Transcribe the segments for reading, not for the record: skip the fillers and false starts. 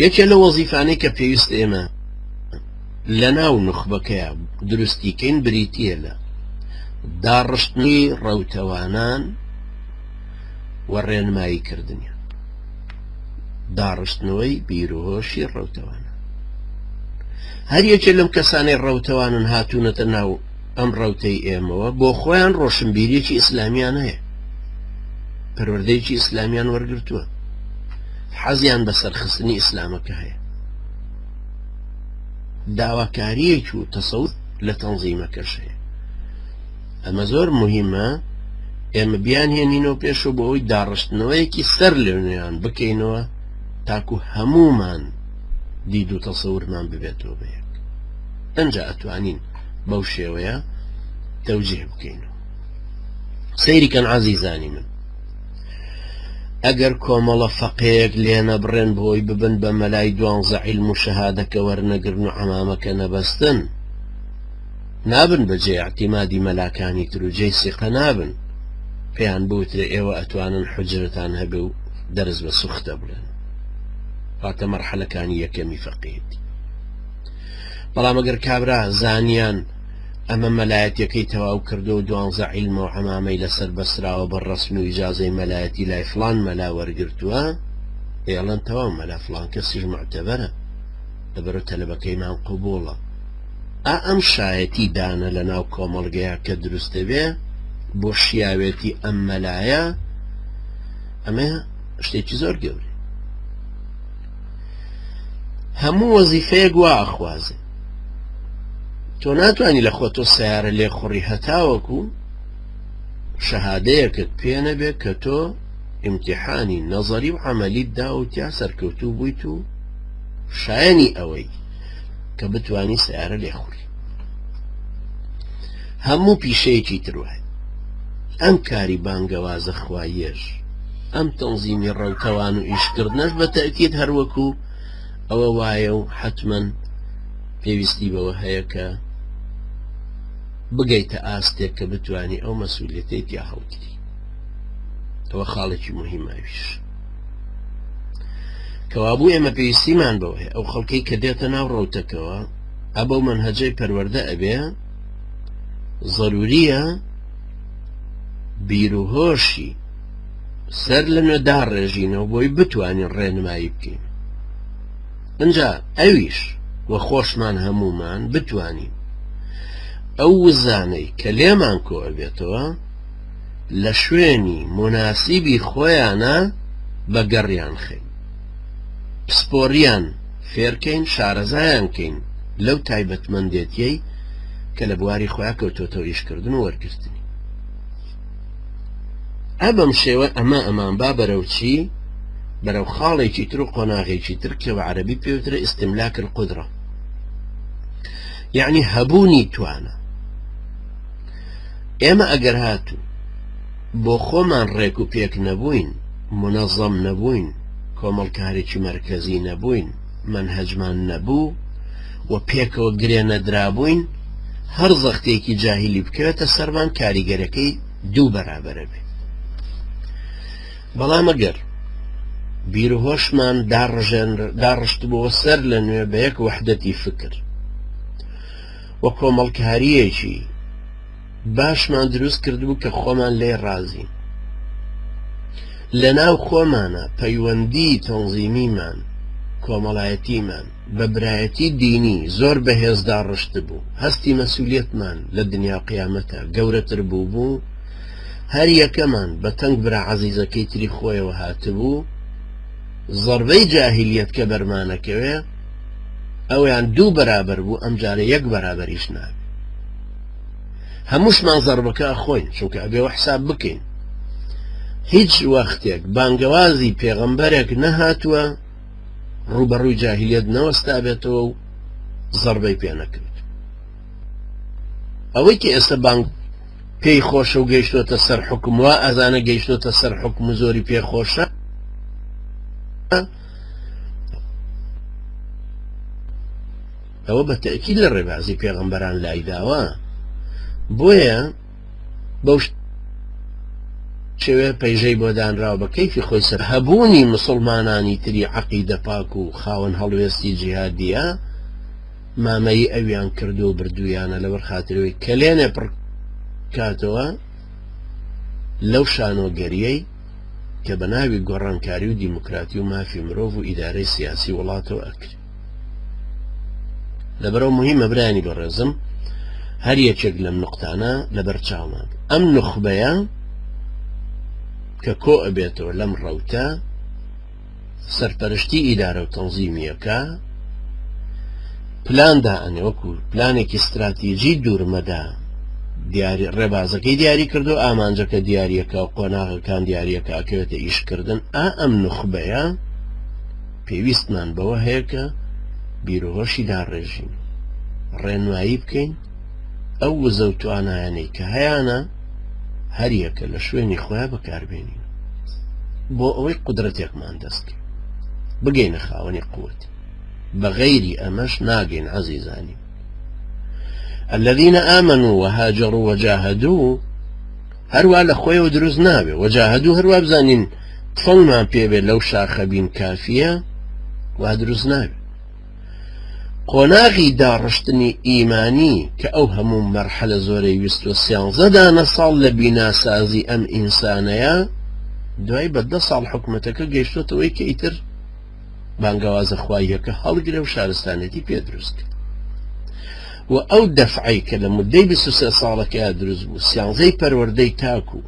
یەکێ لە وەزیفانەی کە پێویست ئێمە لە ناو نوخبەکەیا دروستی کەین بریتییە لە داڕشتنی ڕەوتەوانان و ڕێنمایی کردنیان، داڕشتنەوەی بیروهۆشی ڕەوتەوانان. هەر یەکێ لەم کەسانەی ڕەوتەوانن هاتوونەتە ناو ئەم ڕەوتەی ئێمەوە بۆ خۆیان ڕۆشنبیریەکی ئیسلامیان هەیە، پەروەردەیەکی ئیسلامیان وەرگرتووە، حەزیان بە سەرخستنی ئیسلامەکە هەیە. داواکاریەک و تەسەور لە تەنزیمەکەش هەیە. ئەمە زۆر مهمە ئێمە بیانهێنینەوە پێشەوە بۆ ئەوەی داڕشتنەوەیەکی سەر لەنوێیان بکەینەوە تاکو هەموومان دید و تەسەورمان ببێتەوە بە یەک، ئەنجا ئەتوانین بەو شێوەیە تەوجیه بکەینەوە. سەیری کەن عەزیزانی من، ئەگەر کۆمەڵە فەقێیەک لێنەبڕێن بۆی ببن بە مەلای دوانزە عیلم و شەهادەکە وەرنەگرن و عەمامەکە نەبەستن، نابن بە جێی ئیعتیمادی مەلاکانی تر و جێی سیقە نابن پێیان بوترێ ئێوە ئەتوانن حوجرەتان هەبێ و دەرس بە سوختە بڵێن، واتە مەرحەلەکانی یەکەمی فەقێیەتی. بەڵام ئەگەر کابرا زانیان ئەمە مەلایەتیەکەی تەواو کردووە و دوانزە عیلمە و عەمامەی لەسەر بەستراوە بە ڕەسمی و ئیجازەی مەلایەتی لای فڵان مەلا وەرگرتووە، ئەیڵێن تەواو مەلا فڵان کەسیش موعتەبەرە لەبەرو تەلەبەکەیمان قبوڵە. ئا ئەم شایەتی دانە لە ناو کۆمەڵگەیا کە دروست دەبێ بۆ شیاوێتی ئەم مەلایە، ئەمە شتێکی زۆر گەورەیە. هەموو وەزیفەیەک وا ئەخوازێ. تۆ ناتوانی لە خۆتۆ سەیارە لێخوڕی هەتاوەکو شەهادەیەکت پێ نەبێ کە تۆ ئیمتیحانی نەزەری و عەمەلیت دا و تیا سەرکەوتوو بوویت و شایەنی ئەوەی کە بتوانی سەیارە لێخوڕی. هەموو پیشەیەکی تر وایە. ئەم کاری بانگەوازە خواییەش، ئەم تەنزیمی ڕەوتەوان و ئیشکردنەش بە تەئکید هەروەکو ئەوە وایە و حەتمەن پێویستی بەوە هەیە کە بگەیتە ئاستێک کە بتانی ئەو مەسوولێتەی تیا هەڵگری. ئەوە خاڵێکی مهماویش. کەوابوو ئێمە پێویستیمان بەوە هەیە ئەو خەڵکەی کە دێتە ناو ڕەوتەکەوە ئەبەو مەنهەجەی پەروەردە ئەبێ زەروریە بیروهۆشی سەر لە نوێ داڕێژینەوە بۆی بتوانین ڕێنمایی بکەین، ئینجا ئەویش و خۆشمان هەموومان بتوانین ئەو وزانەی کە لێمان کۆ ئەبێتەوە لە شوێنی موناسیبی خۆیانە بە گەڕیان خەین، پسپۆریان فێرکەین، شارەزایان کەین لەو تایبەتمەندێتیەی کە لە بواری خۆیا کەوتۆتەوە ئیشکردن و وەرگرتنی. ئا بەم شێوە ئەمە ئەمانبا بەرەو چی؟ بەرەو خاڵێکی تر و قۆناغێکی تر کە بە عەرەبی پێوترە استملاک القدرە، یەعنی هەبوونی توانا. ئێمە ئەگەر هاتوو بۆ خۆمان ڕێک و پێک نەبووین، مونەزەم نەبووین، کۆمەڵکارێکی مەرکەزی نەبووین، مەنهەجمان نەبوو و پێکەوە گرێ نەدرابووین، هەر زەختێکی جاهیلی بکەوێتە سەرمان کاریگەرەکەی دوو بەرابەرە بێ. بەڵام ئەگەر بیروهۆشمان داڕشتبووە سەر لە نوێ بە یەک وەحدەتی فکر و کۆمەڵکارییەکی باشمان دروست کردبوو کە خۆمان لێی ڕازین، لەناو خۆمانە پەیوەندی تەنزیمیمان، کۆمەڵایەتیمان بە برایەتی دینی زۆر بەهێز داڕشتبوو، هەستی مەسولیەتمان لە دنیا و قیامەتا گەورەتر بووبوو، هەر یەکەمان بە تەنگ برا عەزیزەکەی تری خۆیەوە هاتبوو، زەربەی جاهیلیەت کە بەرمانەکەوێ ئەویان دوو بەرابەر بوو، ئەمجارە یەک بەرابەریش نابێ. هەمووشمان زەربەکە ئەخۆین، چونکە ئەبێ وە حساب بکەین. هیچ وەختێک بانگەوازی پێغەمبەرێک نەهاتووە ڕووبەڕووی جاهیلیەت نەوەستابێتەوە و زەربەی پێ نەکرد. ئەوەی کە ئێستا بانگ پێی خۆشە و گەیشتۆتە سەر حوکم، وا ئەزانە گەیشتۆتە سەر حوکم و زۆری پێ خۆشە، ئەوە بە تەئکید لە ڕێبازی پێغەمبەران لایداوە، بۆیە بەو شێوەیە پەیژەی بۆ دانراوە بە کەیفی خۆی سەر هەبوونی مسوڵمانانی تری عەقیدە پاک و خاوەن هەڵوێستی جیهادیە مامەیی ئەویان کردو و بردوویانە لەبەر خاترەوەی کەلێنێ پڕ کاتەوە لەو شانۆگەریەی کە بە ناوی گۆڕانکاری و دیموکراتی و مافی مرۆڤ و ئیدارەی سیاسی وڵاتەوە ئەکرێ. لەبەرەوە مهمە برایانی بەڕێزم هەر یەکێک لەم نقطانە لەبەر چاومان ئەم نوخبەیە کە کۆ ئەبێتەوە لەم ڕەوتە سەرپەرشتی ئیدارە و تەنزیمیەکە پلان دائەنێ وەکو پلانێکی ستراتیجی دوورمەدا دیاری ڕێبازەکەی دیاری کردو ئامانجەکە دیاریەکە و قۆناغەکان دیاریەکە ئەکەوێتە ئیشکردن ئا ئەم نوخبەیە پێویستمان بەوە هەیە کە بیروهۆشی داڕێژین، ڕێنمایی بکەین، ئەو وزە و توانایانەی کە هەیانە هەریەکە لە شوێنی خۆیان بەکاربێنین بۆ ئەوەی قودرەتێکمان دەست کەوێت بگەینە خاوەنی قوت بە غەیری ئەمەش ناگەین عەزیزانی الذين آمنوا وهاجروا وجاهدوا هەروا لە خۆیەوە دروست نابێ وجاهدوا هەروا بزانین تفەنگمان پێ بێت لەو شاخە بین کافیە وا دروست نابێت قۆناغی داڕشتنی ئیمانی کە ئەو هەموو مەرحەلە زۆرەی ویستوە سیانزە دانە ساڵ لە بیناسازی ئەم ئینسانەیە دوای بە دە ساڵ حکومەتەکە گەیشتۆتەوەی کە ئیتر بانگەوازە خواییەکە هەڵگرە و شارستانێتی پێ دروست کرد و ئەو دەفعەی کە لە مدەی 23 ساڵەکەیا دروست بوو سیانزەی پەروەردەی تاک و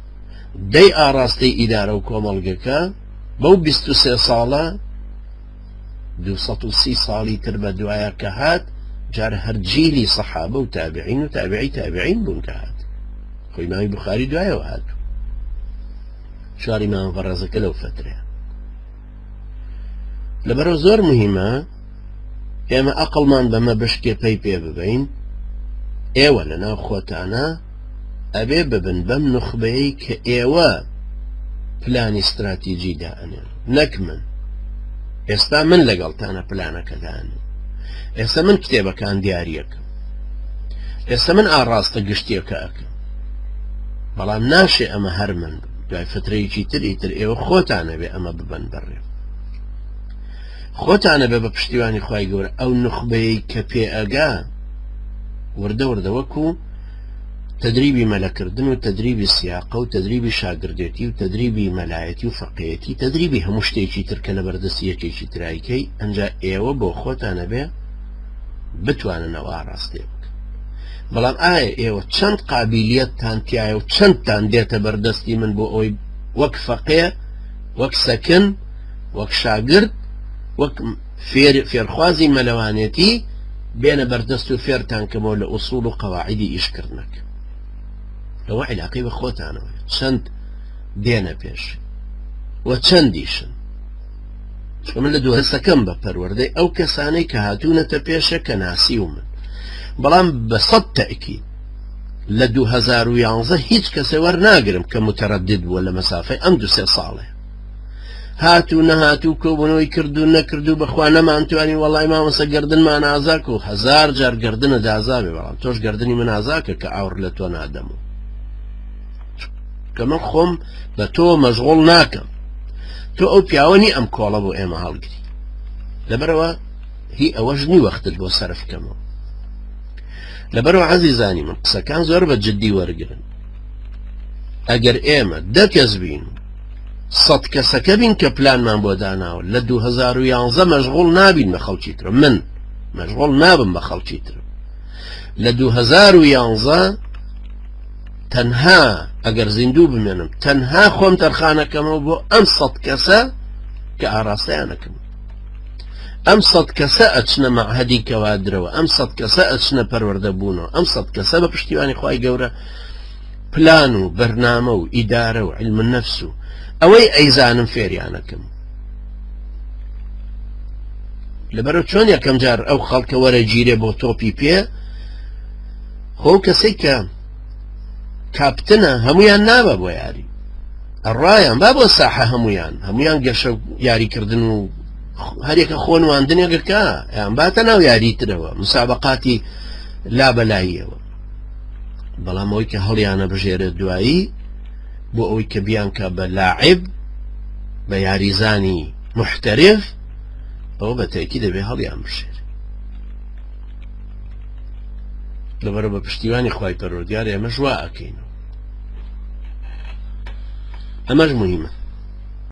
دەی ئاڕاستەی ئیدارە و کۆمەڵگەکە بەو 23 ساڵە 230 ساڵی تر بە دوایە کە هات جار هەر جیلی سەحابە و تابعین و تابعی تابعین بوون کە هات خۆی ماوی بخاری دوایەوە هاتوو شاری مامە بەڕێزەکە لەو فترەیە لەبەرەوە زۆر مهمە ئێمە ئەقڵمان بەمە بشکێ پەی پێ ببین ئێوە لە ناو خۆتانە ئەبێ ببن بەم نوخبەیەی کە ئێوە پلانی ستراتیجی دائەنێن نەک من ئێستا من لەگەڵتانە پلانەکە دانێن ئێستا من کتێبەکان دیاریەکەم ئێستا من ئاڕاستە گشتیەکە ئەکەم بەڵام ناشێ ئەمە هەر من دوای فترەیەکی تر ئیتر ئێوە خۆتانە بێ ئەمە ببەن بەڕێ خۆتانە بێ بە پشتیوانی خوای گەورە ئەو نوخبەیەی کە پێ ئەگا وردە وردە وەکو تەدریبی مەلەکردن و تەدریبی سیاقە و تەدریبی شاگردێتی و تەدریبی مەلایەتی و فەقێیەتی تەدریبی هەموو شتێکی تر کە لە بەردەستی یەکێکی ترایکەی ئەنجا ئێوە بۆ خۆتانە بێ بتوانن ئەو ئاراستەیە بکەن بەڵام ئایا ئێوە چەند قابیلیەتتان تایە و چەندتان دێتە بەردەستی من بۆ ئەوەی وەک فەقێ وەک سەکن وەک شاگرد وەک فێر فێرخوازی مەلەوانێتی بێنە بەردەست و فێرتان کەمەوە لە ئوسوڵ و قەواعیدی ئیشکردنەکە ئەوە عیلاقەی بە خۆتانەوە چەند دێنە پێش و چەندیشن چونکە من لە دوو هەستەکەم بە پەروەردەی ئەو کەسانەی کە هاتوونەتە پێشە کە ناسیومن بەڵام بە سەد تەئکید لە 2011 هیچ کەسێ وەرناگرم کە متەرەدد بووە لە مەسافەی ئەم دو سێ ساڵێ هات و نەهات و کۆبوونەوەی کرد و نەکرد و بەخوا نەمانتوانی وەڵای مامۆستا گردنمان ئازاک و هەزار جار گردنت ئازا بێ بەڵام تۆش گردنی من ئازاکە کە ئاوڕ لە تۆ نادەم و کە من خۆم بە تۆ مەشغوڵ ناکەم تۆ ئەو پیاوە نی ئەم کۆڵە بۆ ئێمە هەڵگری لەبەرەوە هی ئەوەش نی وەختت بۆ سەرف کەمەوە لەبەرەوە عەزیزانی من قسەکان زۆر بە جدی وەرگن ئەگەر ئێمە دە کەس بین سەد کەسەکە بین کە پلانمان بۆ داناوە لە 2011 مەشغوڵ نابین بە خەڵکی تر من مەشغوڵ نابم بە خەڵکی تر لە 2011 تەنها ئەگەر زیندوو بمێنم تەنها خۆم تەرخانەکەمەوە بۆ ئەم سەد کەسە کە ئاراستەیانەکەم ئەم سەد کەسە ئەچنە مەعهەدی کەوادرەوە ئەم سەد کەسە ئەچنە پەروەردە بوونەوە ئەم سەد کەسە بە پشتیوانی خوای گەورە پلان و بەرنامە و ئیدارە و علم النفس و ئەوەی ئەیزانم فێریانەکەم لەبەرە چۆن یەکەم جار ئەو خەڵکە وەرە گیرێ بۆ تۆپی پێ خۆ کەسێک کە کاپتنە هەمویان نابە بۆ یاری ئەڕایان با بۆ ساحە هەمویان هەمویان گەشە یاریکردن و هەرێکە خۆ نواندنێکەکە یان باتە ناو یاری ترەوە مسابقاتی لا بەلاییەوە بەڵام ئەوەی کە هەڵیانە بژێرێت دوایی بۆ ئەوەی کە بیانکا بە لاعب، بە یاریزانی محتەرف، ئەوە بە تەئکید دەبێ هەڵیان بژێرێ. لەبەرە بە پشتیوانی خوای پەروەردگار ئێمەش وا ئەکەین. ئەمەش مهمە.